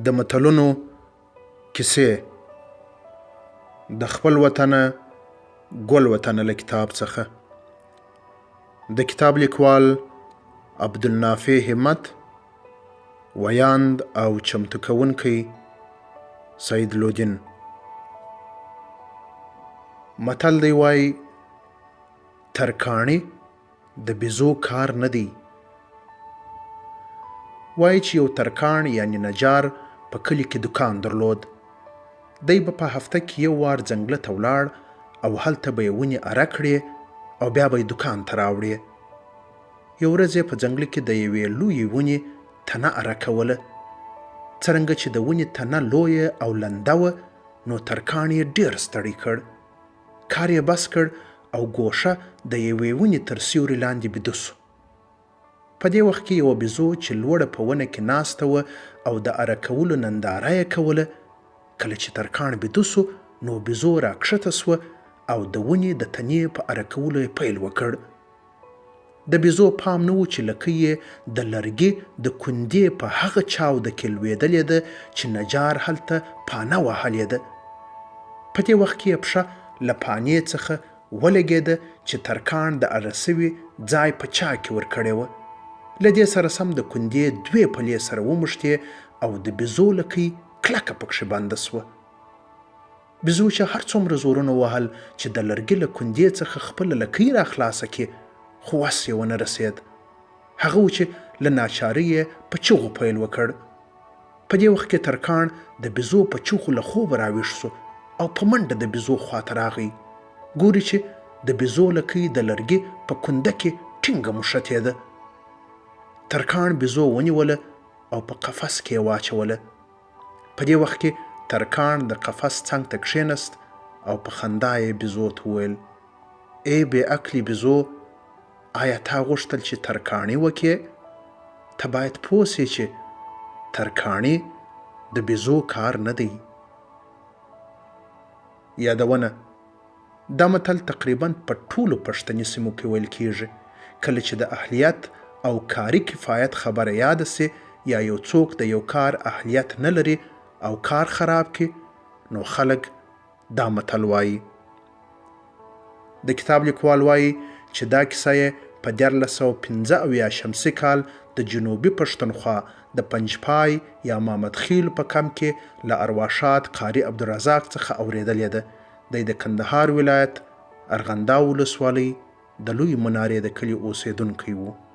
د متلونو کیسې د خپل وطنه ګل وطنه له کتاب څخه د کتاب لیکوال عبدالنافع همت، ویاند او چمتو کوونکی سید لودین. متل دی وایي ترکاڼي د بیزو کار نه دی. وایي چې یو ترکاڼ یعنې نجار په کلي کې دوکان درلود. دی به په هفته کې یو وار ځنګله ته ولاړ او هلته به یې ونې اره کړې او بیا به یې دوکان ته راوړې. یو ورځ یې په ځنګله کې د یوې لویې ونې تنه اره کوله. څرنګه چې د ونې تنه لویه او لنده وه نو ترکاڼ یې ډېر ستړی کړ. کار یې بس کړ او ګوښه د یوې ونې تر سیوري لاندې بیده شو. په دې وخت کې یوه بیزو چې لوړه په ونه کې ناسته وه او د اره کولو ننداره یې کوله، کله چې ترکاڼ بیده شو نو بیزو راکښته شوه او د ونې د تنې په اره کولو یې پیل وکړ. د بیزو پام نه و چې لکۍ یې د لرګي د کوندې په هغه چاوده کې لوېدلې ده چې نجار هلته پانه وهلې ده. په دې وخت کې یې پښه له پانې څخه ولګېده چې ترکاڼ د اره شوي ځای په چا کې ورکړې وه. له دې سره سم د کوندې دوې پلې سره وموښتې او د بیزو لکۍ کلکه پکښې بنده شوه. بیزو چې هر څومره زورونه وهل چې د لرګي له کوندې څخه خپله لکۍ را خلاصه کړي، خو وس یې ونه رسېد. هغه و چې له ناچارۍ یې په چغو پیل وکړ. په دې وخت کې ترکاڼ د بیزو په چغو له خوبه راویښ شو او په منډه د بیزو خواته راغی. ګوري چې د بیزو لکۍ د لرګي په کونده کې ټینګه موښتې ده. ترکاڼ بیزو ونیوله او په قفس کې یې واچوله. په دې وخت کې ترکاڼ د قفس څنګ ته کښېنست او په خندا یې بیزو ته وویل، ای بې عقلې بیزو! آیا تا غوښتل چې ترکاڼي وکې؟ ته باید پوه سې چې ترکاڼي د بیزو کار نه دی. یادونه، دا متل تقریبا په ټولو پښتني سیمو کې ویل کیږي، کله چې د اهلیت او کاري کفایت خبره یاده شي یا یو څوک د یو کار اهلیت نه لري او کار خراب کړي نو خلک دا متل وايي. د کتاب لیکوال وايي چې دا کیسه یې په 1375 شمسي کال د جنوبي پښتونخوا د پنجپای یا مامدخیلو په کمپ کې له ارواښاد قاري عبدالرزاق څخه اورېدلې ده. دی د کندهار ولایت ارغنداو ولسوالۍ د لوی منارې د کلي اوسېدونکی و.